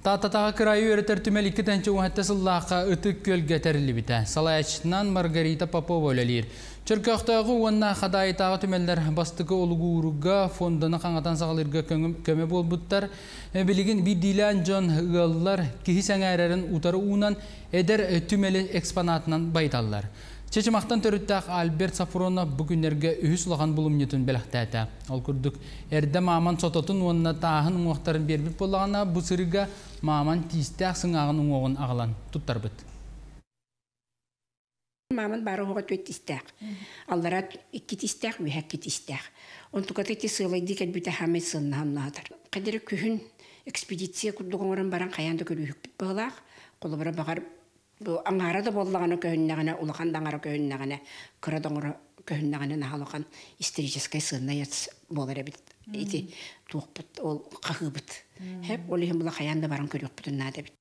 Тааттатааҕы кыраайы үөрэтэр түмэл 2017 сыллаахха Ытык Күөлгэ тэриллибитэ. Салайааччытынан Маргарита Попова үлэлиир. Чөркөөхтөөҕү уонна Хадаайытааҕы түмэллэр бастакы олугу фонданы хаҥатан саҕалыырга көмө буолбуттар. Билигин биирдиилээн дьон, ыаллар киһи сэҥээрэрин утары уунан эдэр түмэли экспонатынан байыталлар. Чычымахтан төрүттээх Альберт Сафронов бу күннэргэ үһүс улахан булумньутун бэлэхтээтэ. Ол курдук, эрдэ мамонт сототун уонна тааһын уҥуохтарын биэрбит буоллаҕына, бу сырыыга мамонт тиистээх сыҥааҕын уҥуоҕун аҕалан туттарбыт. Мамонт баара оһоҕо түөрт тиистээх. Аллара икки тиистээх, үөһэ икки тиистээх. Онтуката ити сыалайдыы кэлбитэ хаамай сыаннаһан Кадыры күһүн экспедиция курдук оҥорон баран хайаан да көрүүһүкпүт быһыылаах. Холобура баҕар бу аҥаара да буоллаҕына көһүннэҕинэ, улахан да аҥара көһүннэҕинэ, кыра да оҥоро көһүннэҕинэ наһаа улахан историческай сыаннай буолар эбит. Ити туохпут ол хаһыыбыт. Хэп ол иһин була хайаан да баран көрүөхпүтүн наада эбит.